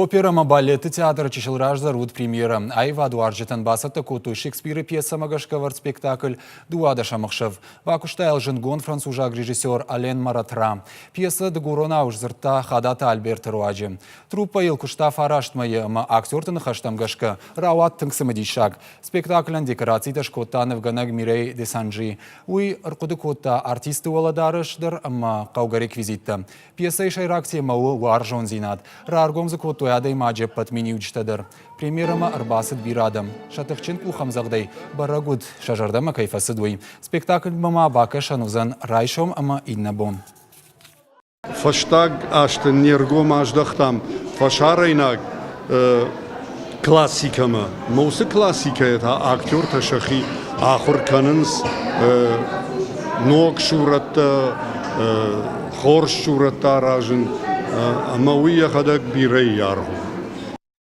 Оперӕ ӕмӕ балеты театры чысыл раздӕр уыд премьерӕ. Аивадуарзджытӕн бацӕттӕ кодтой Шекспиры пьесӕмӕ гӕсгӕ ӕвӕрд спектакль «Дыууадӕсӕм ӕхсӕв». Бакуыста йыл зындгонд французаг режиссер Ален Маратра. Пьесӕ дыгуронау сдзырдта Хадаты Альберты руаджы. Труппӕ йыл куыста фараст мӕйы ӕмӕ актерты ныхӕстӕм гӕсгӕ рауад тынг цымыдисаг. Спектаклӕн декорацитӕ скодта нывгӕнӕг Мирей Десанжи. Уый ӕрхъуыды кодта артисты уӕлӕдарӕс дӕр ӕмӕ хъӕугӕ реквизиттӕ. Пьесӕйы сӕйраг темӕ у уарзондзинад. Раргом дзы кодтой адӕймаджы ӕппӕт миниуджытӕ дӕр. Премьерӕмӕ ӕрбацыд бирӕ адӕм. Сӕ тыхджын къухӕмдзӕгъдӕй бӕрӕг уыд, сӕ зӕрдӕмӕ кӕй фӕцыд, уый. Спектакльмӕ ма бакӕсӕн уыдзӕн райсом ӕмӕ иннӕ бон. Фӕстаг азты не ргом аздӕхтам фӕсарӕйнаг классикӕмӕ. Уыцы классикӕйӕ та актертӕ сӕхи ахуыр кӕнынц ног сурӕттӕ, хорз сурӕттӕ аразын ӕмӕ уый йӕхӕдӕг бирӕ аргъ у.